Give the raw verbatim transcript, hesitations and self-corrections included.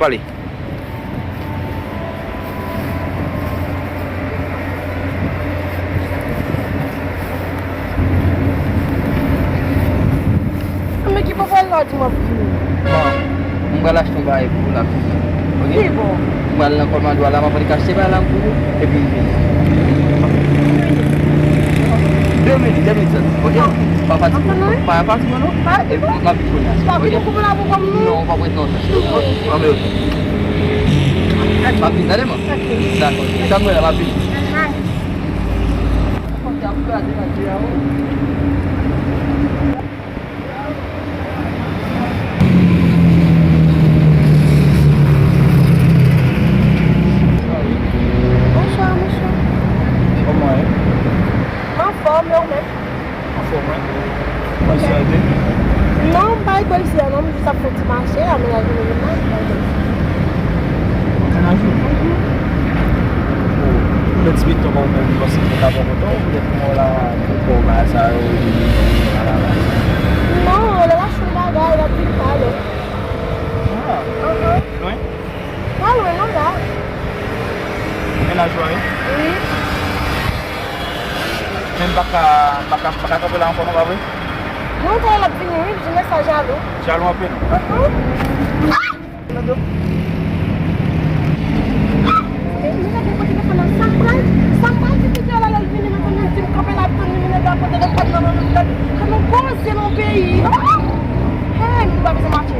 Pale. Men ki bò pral la di m ap vini? Bon, m pral achte yon bagay pou ou la, kounye a. Ok? Ki bò? M pral nan kòmando a la, m ap annik achte bagay la pou ou, epi m vini. De minit, de minit sèlman, ok? Ok. Pa fatige, pa fatige non. Pa, pa fatige non. Pa, epi m ap vin kounye a, ok? Pa vin kounye a pou kòm non. Non, w p ap ret non. Anmèyòt. M ap vin, tande mwen? Ok. Dakò. Sa m wè la, m ap vin. Aha. Bonswa, mesye. Kòman w ye? Anfòm, e ou menm? Anfòm, wi. Ou pa sou ete? Non, m pa ete isi a non, m jis ap fè yon ti mache, amenaje nou vin la, m pa ete isi. Amenaje? Mhm. Bon, pou lè ti mitan pa ou menm, ou panse ke ta pran kontan, ou poutèt mò la, pou kò bagay sa yo, e vini, vini, la, la, la. Non, lè l achte yon bagay, l ap vin talè. Ah. Ahan. Lwen? Pa lwen non la. Mennaj ou a, wi? Wi. Men m pa ka, m pa ka, m pa ka kanpe la ankò non, pa vre? Non, talè l ap vini, wi, jimès sa jalou. Jalou anpil? Ahan. Dodo. Ey, men gade kote telefòn nan, sa m pral, sa m pral di Titi a la lè l vini, men kounye a l di m kanpe la ap tann li, men nèg la pran telefòn nan men m, gade, gade yon gwo zye nan peyi. Hey, m pa bezwen mache.